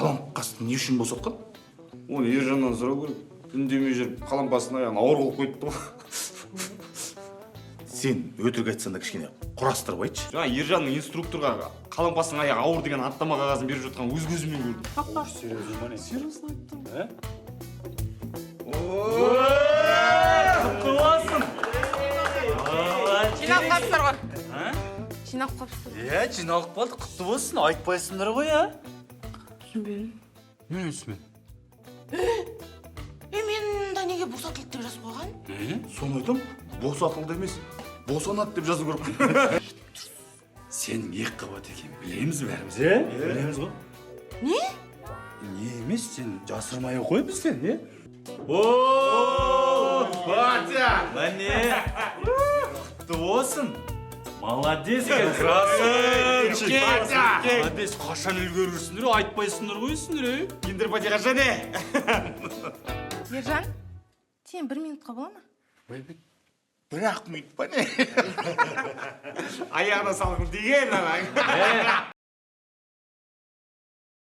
Қаламқасты не үшін босатқан? Оны Ержаннан сұрау керек. Үндемей жүріп, Қаламқастың аяғын ауыр қылып қойыпты ғой. Сен өтірік айтсаң да, кішкене құрастырып айтшы. Жаңа Ержанның инструкторға «Қаламқастың аяғы ауыр» деген анықтама қағазын беріп жатқан өз көзіммен көрдім. Серьезно ма, не? Серьезно айттым. Ә? Құтты болсын! Жиналып қалыпсыздар ғой. Жиналып қалыпсыздар. Иә, жиналып қалдық, құтты болсын, айтпайсыңдар ғой, а? Түсінбедім. Мен түсінбедім. Е, мен да неге «босатылды» деп жазып қойған? Соны айтам, «босатылды» емес, «босанады» деп жазу керек қой. Сенің екі қабат екенін білеміз бәріміз, е? Білеміз ғой. Не? Не емес, сен жасырмай ақ қой бізден, е? О, Батя! Міне! Құтты болсын! Молодец екен, красавчик! Молодец, қашан үлгересіңдер, айтпайсыңдар ғой сендер, е? Киндер пати қашан, е? Ержан, сен бір минутқа бола ма? Бір-ақ минут па, не? Аяғына салғым деген ана.